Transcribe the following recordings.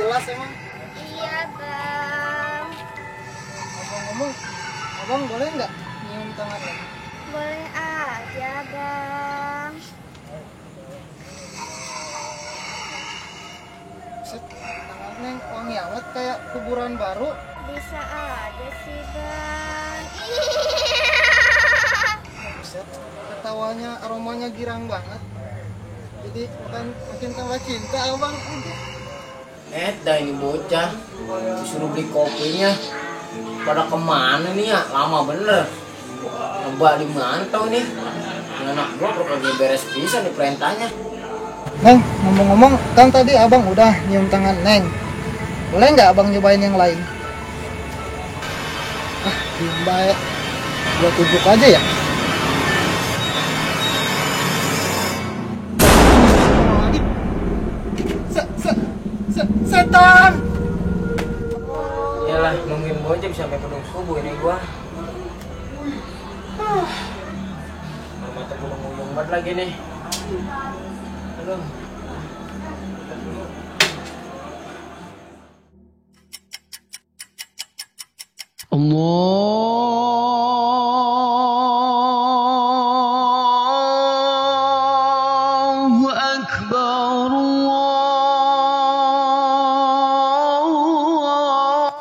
jelas emang. Iya bang. Ngomong-ngomong, abang boleh nggak nyium tangan Neng? Boleh aja bang. Set, tangan Neng wangi amat kayak kuburan baru. Bisa aja sih bang. Set, ketawanya aromanya girang banget. Jadi makin tambah cinta abang. Dah ini bocah disuruh beli kopinya pada kemana nih ya, lama bener. Coba di mana tau nih, ini anak gua lagi beres pisan nih perintahnya. Neng, ngomong-ngomong kan tadi abang udah nyium tangan Neng. Boleh nggak abang nyobain yang lain? Ah, diem baik. Gua tunjuk aja ya. Setan! Yalah, nungguin bocah sampai penuh subuh ini gua. Mata gua ngomong banget lagi nih. Aduh. Allahu Akbar.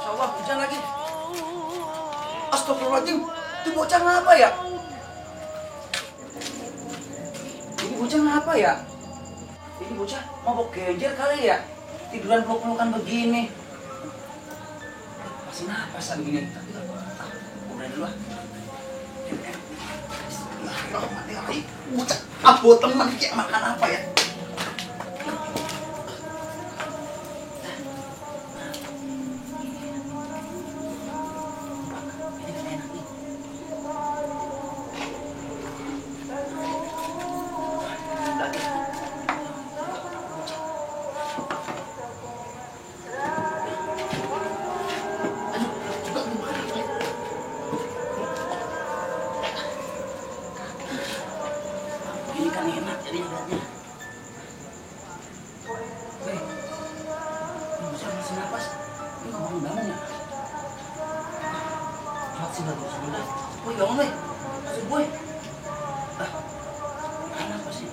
Allah, hujan lagi. Astagfirullahaladzim, itu bocah ngapa ya? Ini bocah ngapa ya? Ini bocah mabok gejer kali ya? Tiduran peluk-pelukan begini. Masih napas lah begini. Udah dulu ah. Bismillahirrahmanirrahim. Bocah abo teman kayak makan apa ya? Ini kan enak jadi lihatnya. Weh, ini bocah masih napas. Ini nggak bangun-bangun ya? Cepat sih baru sebentar. Woi bangun weh, maksud gue. Ah, kenapa sih?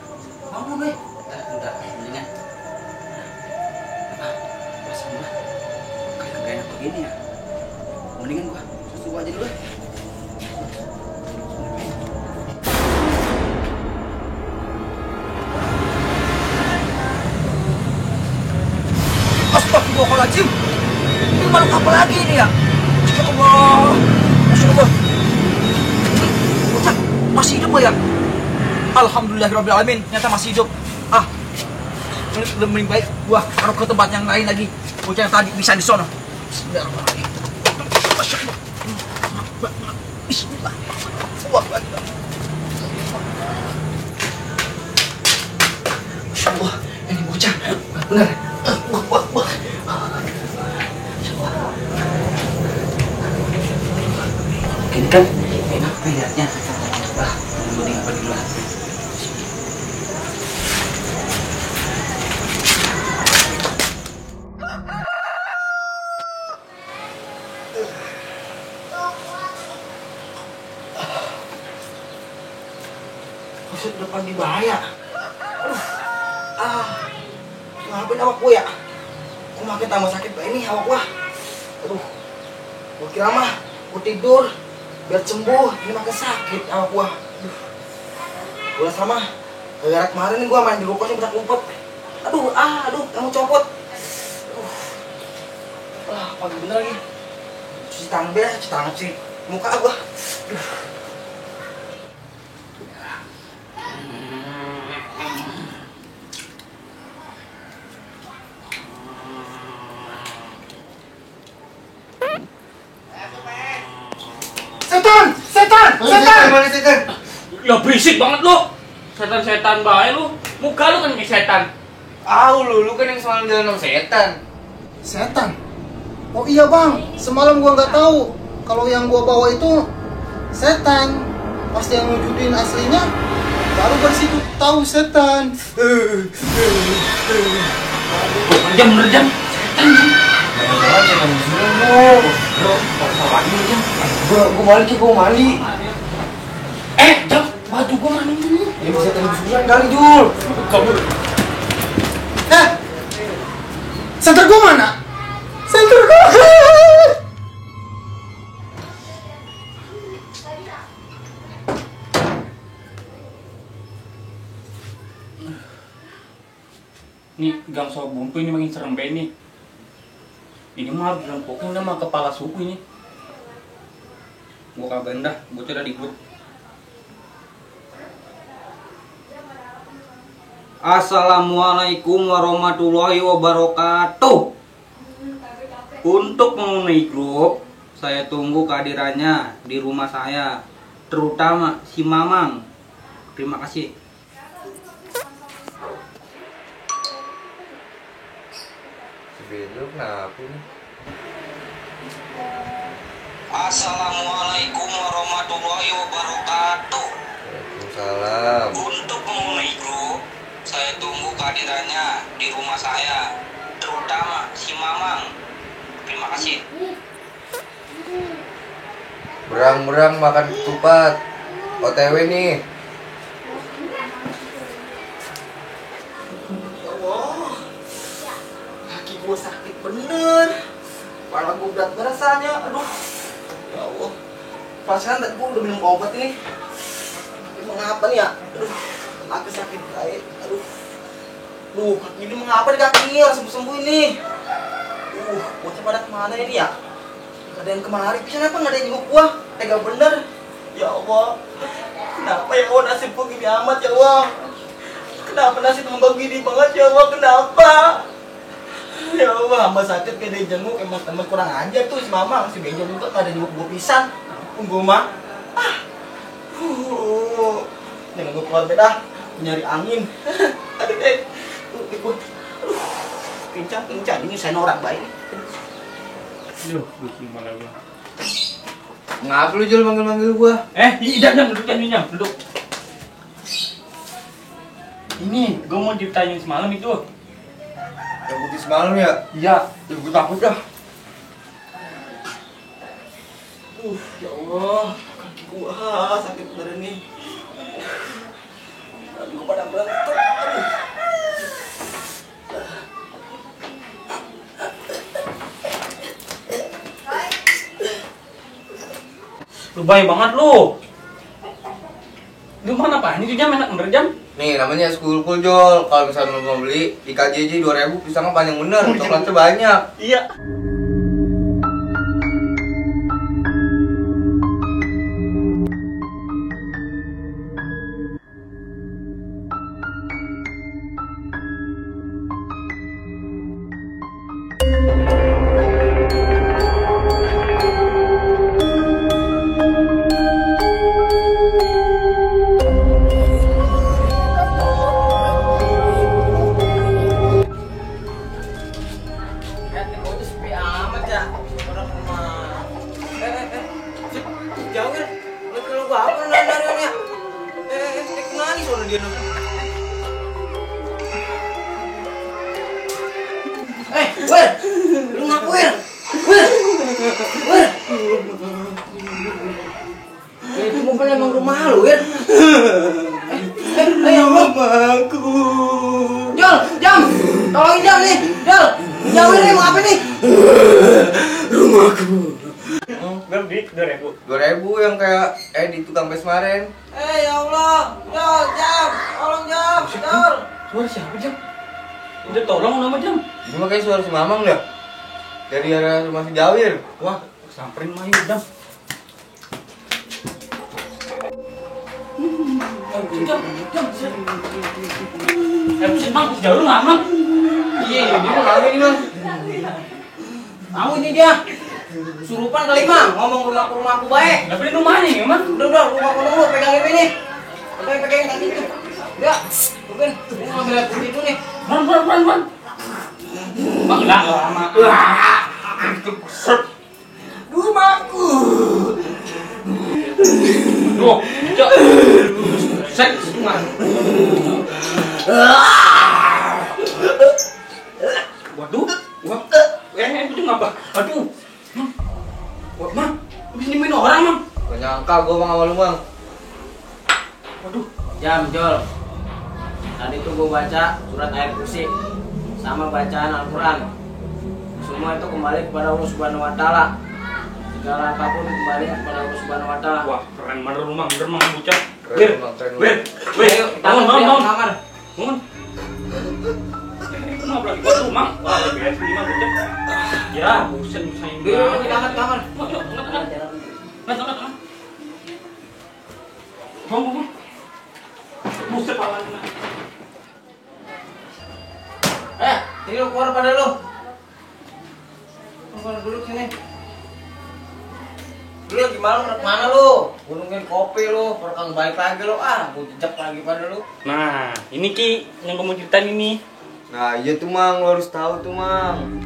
Bangun weh. Bentar, mendingan. Perasaan gue kayak kagak enak begini ya. Mendingan gue susu aja dulu. Astagfirullahaladzim, ini makhluk apa lagi ini ya? Ya Allah, Masya Allah. Ini bocah masih hidup ya? Alhamdulillahirrahmanirrahim, ternyata masih hidup. Ah, ini lebih baik gua taruh ke tempat yang lain lagi. Bocah yang tadi bisa di sono. Bismillahirrahmanirrahim. Masya Allah. Bismillah. Allahu Akbar. Masya Allah, ini bocah benar. Ini kan enak lihatnya. Wah, mending apa dulu lah. Maksud depan di bahaya. Ngapain awak gua ya? Kok makin tambah sakit ini awak gua? Aduh, gua kira mah gua tidur biar sembuh, ini makin sakit awak gua. Aduh, gua sama gara-gara kemarin gua main di ruko sih bisa kumpet. Aduh, kamu copot. Pagi bener lagi. Cuci tangan biasa, cuci tangan sih muka gua. Aduh. Setan! Ya berisik banget lu. Setan-setan bae lu. Muka lu kan kayak setan. Lu kan yang semalam jalan sama setan. Setan? Oh iya bang, semalam gua nggak tahu kalau yang gua bawa itu setan. Pas yang wujudin aslinya, baru dari situ tahu setan. Jam. Jangan jangan susulan dong. Bro, apa lagi nih Jam? Gua mandi, gua mandi. Jam, baju gua mana ini? Ya bisa tadi susulan kali Jul. Kamu Senter gua mana? Senter gua. nih gang soal bumpu ini makin serem banget nih. Ini mah harus dirampokin sama kepala suku ini. Gua kabarin dah, bocah dah di grup. Assalamualaikum warahmatullahi wabarakatuh. Untuk memenuhi grup, saya tunggu kehadirannya di rumah saya, terutama si Mamang. Terima kasih. Bener kenapa nih? Assalamualaikum warahmatullahi wabarakatuh. Waalaikumsalam. Untuk memenuhi grup, saya tunggu kehadirannya di rumah saya, terutama si Mamang. Terima kasih. Berang-berang makan ketupat. OTW nih. Ya Allah, kaki gue sakit bener. Kepala gue berat rasanya. Aduh, ya Allah. Perasaan tadi gue udah minum obat ini. Tapi mengapa nih ya? Aduh, kaki sakit kayak. Aduh, kaki ini mengapa di kaki harus sembuh-sembuh ini? Bocah pada kemana ini ya? Gak ada yang kemari, bisa kenapa gak ada yang jenguk gua? Tega bener. Ya Allah, kenapa ya Allah nasib gua gini amat ya Allah? Kenapa nasib hamba gini banget ya Allah? Kenapa? Ya Allah, hamba sakit gak ada yang jenguk. Emang temen kurang ajar tuh si Mamang, si Bejo juga gak ada jenguk gua pisan. Gua mah jangan gua keluar beda, nyari angin. Aduh gua pincang, ini saya norak baik. Aduh, gimana gua? Ngapa lu Jul manggil-manggil gua? Jam, duduk jam, duduk. Ini, gua mau ceritain yang semalam itu. Yang putih semalam ya? Iya, gua takut dah. Ya Allah, kaki gua sakit bener nih. Kaki gua pada berantuk. Lu baik banget lu. Lu mana apaan itu Jam, enak bener Jam? Nih namanya Skulkul Jol. Kalau misalnya lu mau beli di KJJ 2000 pisangnya panjang bener, coklatnya banyak. Iya. Lu ngapain? Itu bukan emang rumah lu, ya? Ayo, rumahku. Jol, Jam, tolongin Jam nih, Jol. Jauhin nih, mau apa nih? Rumahku. Berapa duit? 2000. 2000 yang kayak di tukang pes kemarin. Ya Allah, Jol, Jam, tolong Jam, Jol. Suara siapa Jam? Udah tolong nama Jam. Ini mah kayak suara si Mamang dah. Dari arah rumah si Jawir. Wah, samperin mah yuk Jam. Jam, Bang, jauh nggak Bang? Iya, dia mau ngapain ini, Bang? Mau ini dia. Surupan kali Mang, ngomong rumahku baik. Tapi rumah nih, Bang. Udah, rumahku dulu, pegang ini. Pegang kaki itu. Ya, mungkin ini ngambil air putih itu nih. Bang. Bang, lah lama. Itu set. Rumahku. Duh, cok. Set semua. Waduh, wah. Gak nyangka gue bang sama lu bang. Waduh, jam Jol. Tadi tuh gue baca surat ayat kursi sama bacaan Al-Quran. Semua itu kembali kepada Allah Subhanahu Wa Taala. Segala apapun kembali kepada Allah Subhanahu Wa Taala. Wah, keren bener lu, Mang. Bener, Mang, bocah. Keren bang, keren Wir, bang. Ayo, bangun, bangun, bangun. kamar. Bangun. Kenapa lagi baru, Mang? Wah, lebih es lima, bocah. Ya, bosan sayang Yuk, banget. kita angkat kamar. Angkat. Bangun. Buset, palan. Sini lu keluar pada lu. Keluar dulu sini. Lu lagi malam mana lu? Gunungin kopi lu, perkang baik lagi lu. Gua jejak lagi pada lu. Nah, ini Ki yang kamu ceritain ini. Nah iya tuh mang, lo harus tahu tuh mang.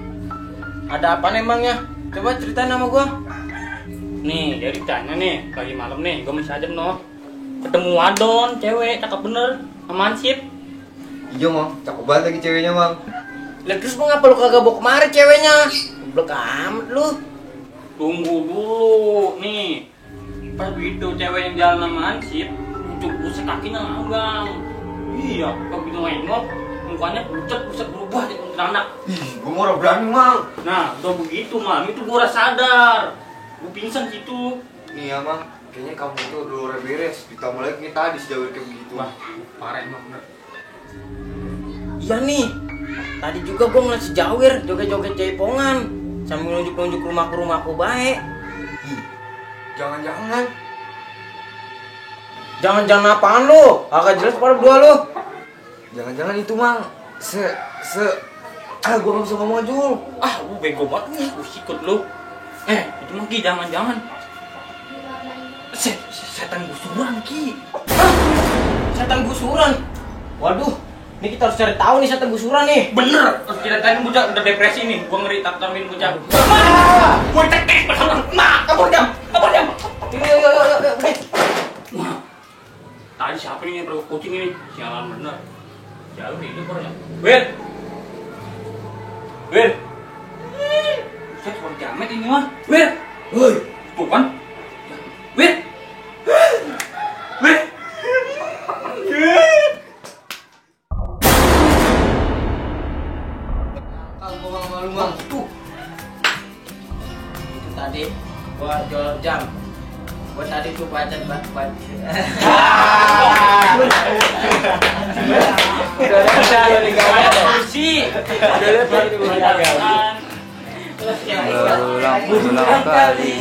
Ada apa emangnya? Coba ceritain sama gua. Nih, jadi tanya nih, pagi malam nih, gue masih adem no. Ketemu wadon, cewek, cakep bener, sama Ansip. Iya mang, cakep banget lagi ceweknya mang. Lah terus mengapa lu kagak bawa kemari ceweknya? Blok amat lu. Tunggu dulu, nih. Pas begitu cewek yang jalan sama Ansip, buset kakinya ngambang. Iya, pas begitu nengok, mukanya buset berubah jadi kuntilanak. Ih, gue mau berani mang. Nah, udah begitu malam itu gue rasa sadar. Gue pingsan situ. Nih ya mang, kayaknya kamu itu udah luar beres. Ditambah lagi kita tadi sejauh kayak begitu. Wah, parah emang bener. Iya nih. Tadi juga gua ngeliat si Jawir joget-joget jaipongan sambil nunjuk-nunjuk rumah ke rumahku baik. Jangan-jangan. Jangan-jangan apaan lu? Agak jelas pada berdua lu. Jangan-jangan itu mang. Gue gak bisa ngomong Jul. Lu bego banget nih, gue sikut lu. Itu mah Ki, jangan-jangan setan gusuran Ki. Setan gusuran. Waduh, ini kita harus cari tahu nih setan gusuran nih. Bener, terus kita tadi bocah udah depresi nih, gua ngeri taktamin bocah. Gua tekek bersama. Kabur jam. Yuk. Wah, tadi siapa nih yang perlu kucing ini? Sialan bener. Jauh nih, itu ya. Wir. Saya suara jamet ini mah. Wir. Woi, tuh kan. Wir. Kalau gua malu bang. Tuh. Itu tadi gua jual jam. Gua tadi tuh baca. Berulang kali.